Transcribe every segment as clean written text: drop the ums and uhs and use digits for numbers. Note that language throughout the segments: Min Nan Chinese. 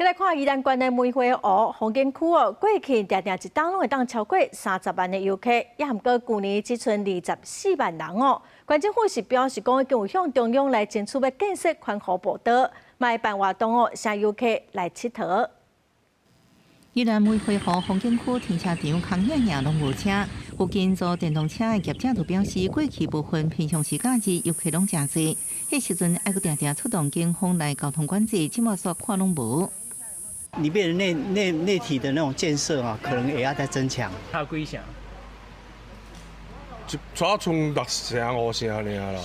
來看宜蘭縣的梅花湖風景區哦，過去定定一冬攏會當超過30萬的遊客，也毋過舊年只賰24萬人哦。縣政府是表示講，已經有向中央來爭取欲建設環湖步道，嘛會辦活動哦，請遊客來𨑨迌。宜蘭梅花湖風景區停車場空影影攏無車，附近租電動車的業者就表示，過去部分平常時假日遊客攏誠濟，彼時陣愛閣定定出動警方來交通管制，這馬煞看攏無。裡面的內體的那種建設啊，可能也要再增強。差幾成？一早賰六成五成爾啦。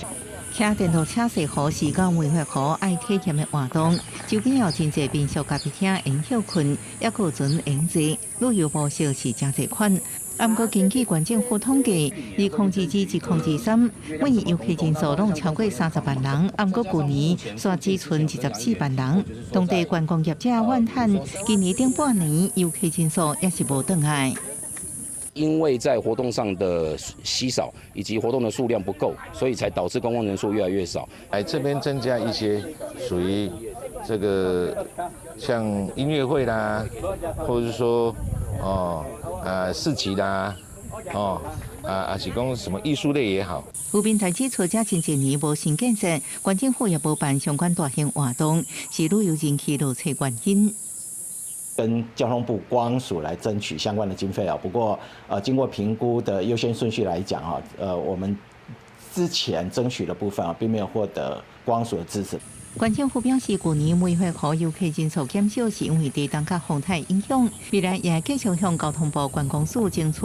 騎電動車踅湖是到梅花湖愛體驗的活動，周邊有真濟民宿咖啡廳會用歇睏，抑閣有船會用坐，旅遊模式是誠濟款。毋過根據縣政府統計，2022至2023，每年遊客人數攏超過30萬人，毋過舊年煞只賰24萬人。當地觀光業者怨嘆，今年頂半年遊客人數也是無轉來。因為在活動上的稀少，以及活動的數量不夠，所以才導致觀光人數越來越少。來這邊增加一些屬於這個像音樂會啦，或者是說哦啊市集啦，哦啊啊是講什麼藝術類也好。湖邊台指出，這真濟年無新建設，縣政府也無辦相關大型活動，是旅遊人氣落差原因。跟交通部觀光署來爭取相關的經費啊，不過經過評估的優先順序來講啊，我們之前爭取的部分啊，並沒有獲得觀光署的支持。縣政府表示，舊年梅花湖遊客人數減少，是因為地動佮風台影響。未來也繼續向交通部觀光署爭取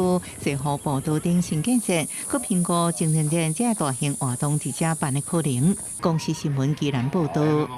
踅湖步道等新建設，閣評估情人節這大型活動佇遮辦的可能。公視新聞宜蘭報道。